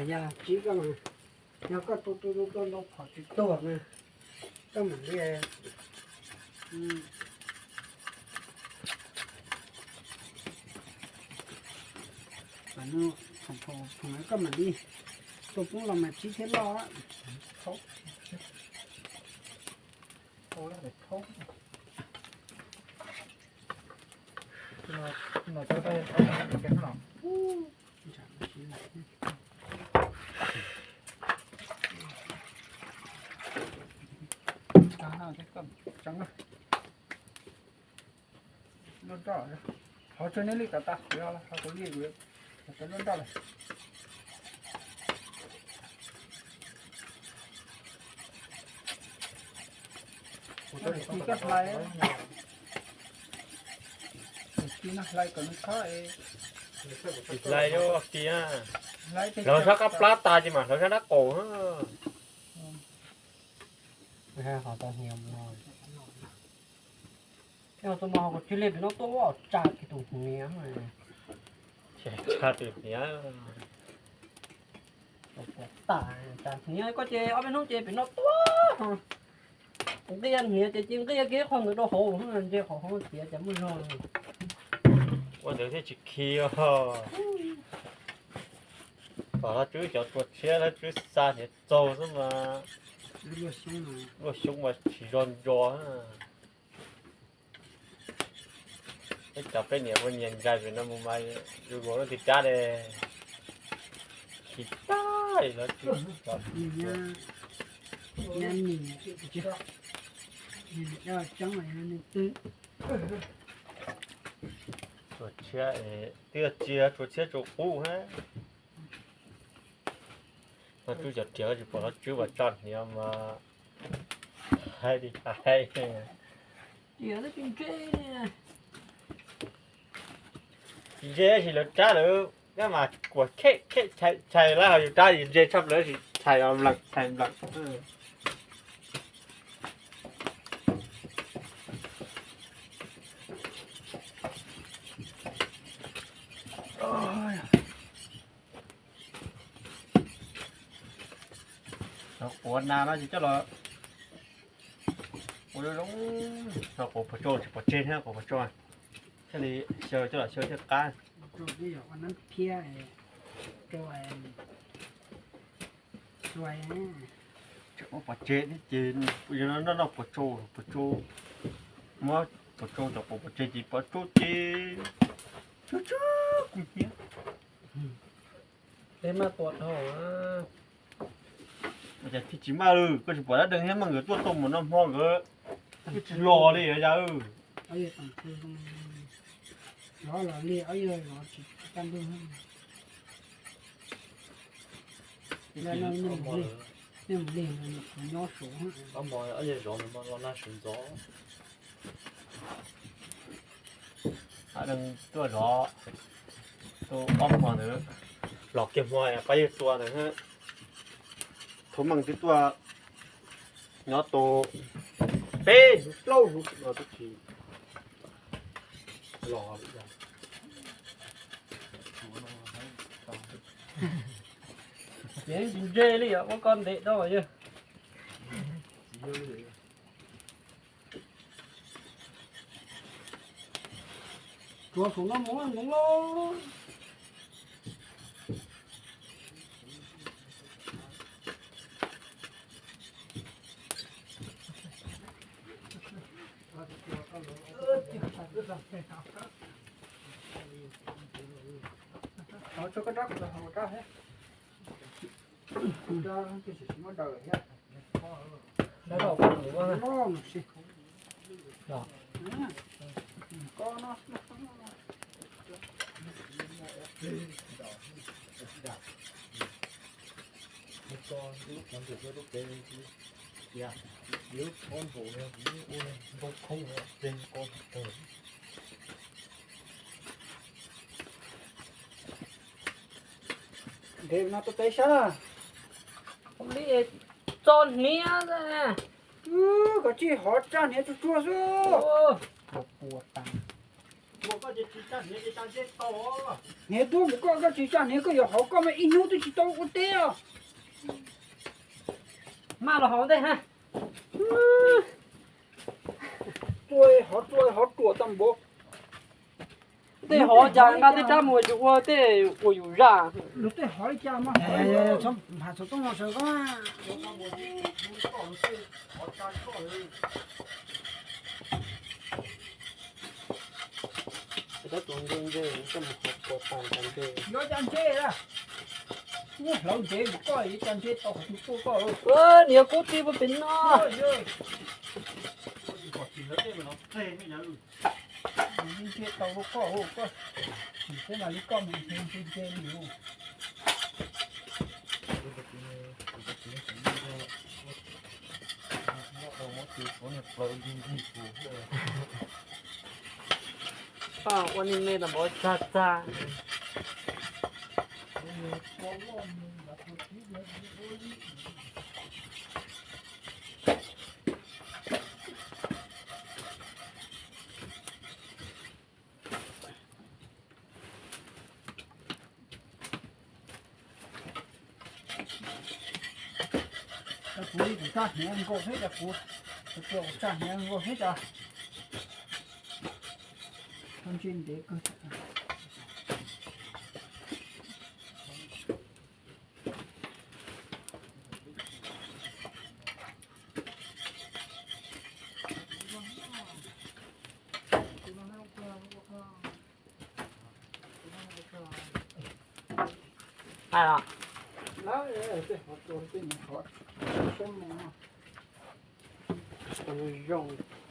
Yog tsib koj mas, yog koj tua tua tua tua ntau phom tsis tuag na, koj mam li, koj mam li tua poob los mas tsib thiab loj. Qhov tsuas nej li tas tas, qhov kuv li, qhov tsuas lub nroj lawm. Kuv tau hlais, hlais kom nws khob. Hlais, hlais, hlawv sab qab plab tas ces mam hlawv sab dab qaum. Ho tau hniav no. Thiab tus no ho kuv cia li pem no tuaj ua tsa kiag tus hniav. Tsa tus hniav. Tas tas hniav koj ces ob peb hnub ces pem no tuaj. Nqia hniav ces cia nqia kiag qhov ntawd rau hauv, ntshe qhov hauv tiav ces muaj zog. Ua ntawd thiaj tsis khi os. Tom Hlob Tswb cov tua tshiab, Hlob Tswb xa hniav txaug xwb mas luaj xyoob mas tsis zoo ntso. Peb cov peb niam ua nyias ntsais pem no mus mas zoo nkaus lub twg cab li. Tsis cab li Hlob Tswb. Tua tshiab, twb yog tsis tua tshiab tsuas qub hab. Hlob Tswb cov riam tsis pom Hlob Tswb mas tso hniav mas haib li haib. Tsis ntse tab sis lawv rab lawv, nyob mas kuam khem khem chais lawm ho yus rab yus ntse tshaj plaws tab sis chais os nplees chais nplees. Cov quav nas no ces coj los ua zoo zoo, cov quav pos tsau tsis pom tseg thiab, quav pos tsau thiaj li xyaw coj los xyaw thiaj qab. Tsis muab pov tseg thiab ces yog no noj noj pov tsau, pov tsau, muab pov tsau cov quav pov tseg ces pov tsau ces tsuag tsuag kub hnyiab. Peb maj tua dhau. Cas thiaj tsis maj lawm, koj tsis pom dab dees thiab mas nkawd tuaj tau mus noj hmo nkawd twb tsis los li yog yawg. Lov los li ob yawg zov tsis tau ntuj. Nej mus li, nej mus li, nyob saud. Ob yawg zov nws mas los nag saud ntxov. Tuaj zov, tuaj ob hmo ntawd, los kiag hmo pab yawg tua ntawd. Thaum Meej twb tuaj nyob tau peb hnub plaub hnub no twb tsis los li. Ces tsis ntse li os, ua koj ntev dab yawg. Tsuav saum no mus ntoo lauj. Tso koj rab, kuv rab thiab. Kuv rab tiam sis tsis muab daws thiab. Ntev no tuaj peb sab. Li tso hniav. Koj tsis hov tsaj hniav tsuag tsuag xwb. Ua Hniav tuaj mus koj, koj tsis tsa hniav koj yuav hauv koj mas ib hnub twb tsis tau ua teb os. Maj los hauv ntej ha. Tuaj hov tuaj hov ruam tau npaum. Tej hov cas nqa tej rab mus tsis ua tej ua yus zaj. Luag tej hov li cas mas hov li. Yuav cas ntse a, muab hlauv ntsev mus koj, yuav cas ntse tau qhov twg tuaj koj. Niam kub tij puag pem no. Ntse tau koj, koj tsis peb mas li koj mus ntse ntse li. Paj ua neej me tau npaum tag tag. Kuv li kuv tsa hniav nkaus thiab cas, kuv, kuv tsa hniav nkaus thiab cas. Ntse ntev kawg.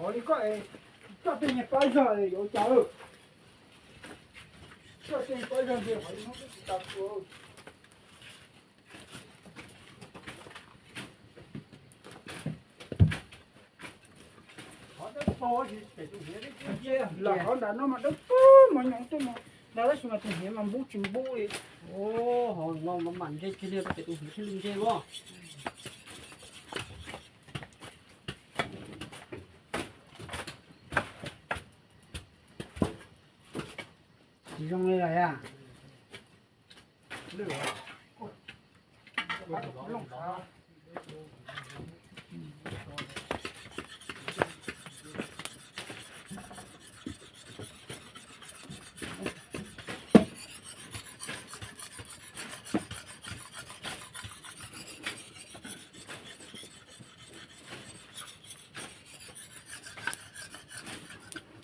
Qhov li koj, coj tej niag pab zog yuav ua cas? Coj tej niag pab zog ntse qhov li no twb tsis tas tua. Lam hov nram no mas dawb paug mas nyoos tuaj mas nrad tab sis mas tus hniav mas npub tsis npub li. Hov no mas mam ntse kiag li ces tus hniav thiaj li ntse os. Tsis zoo li lawm a.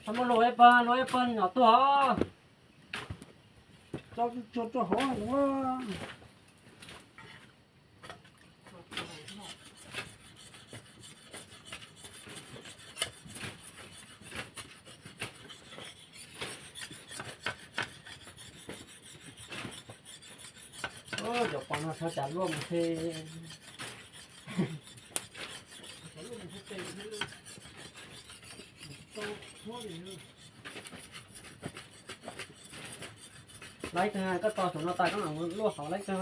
Tau muaj luag ib pawg, luag ib pawg nyom tuag. Tso tsuag rau hauv no. Cov pos no txhob cas luaj mus xwb. Laib tag, koj tos saum no tas koj mam luaj hauv laib tag.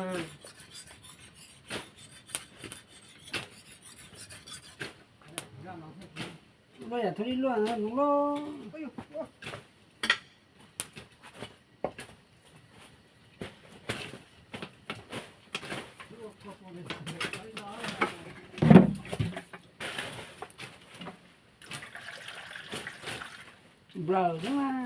Luaj yam thiaj li luaj no los. Nplawm xwb.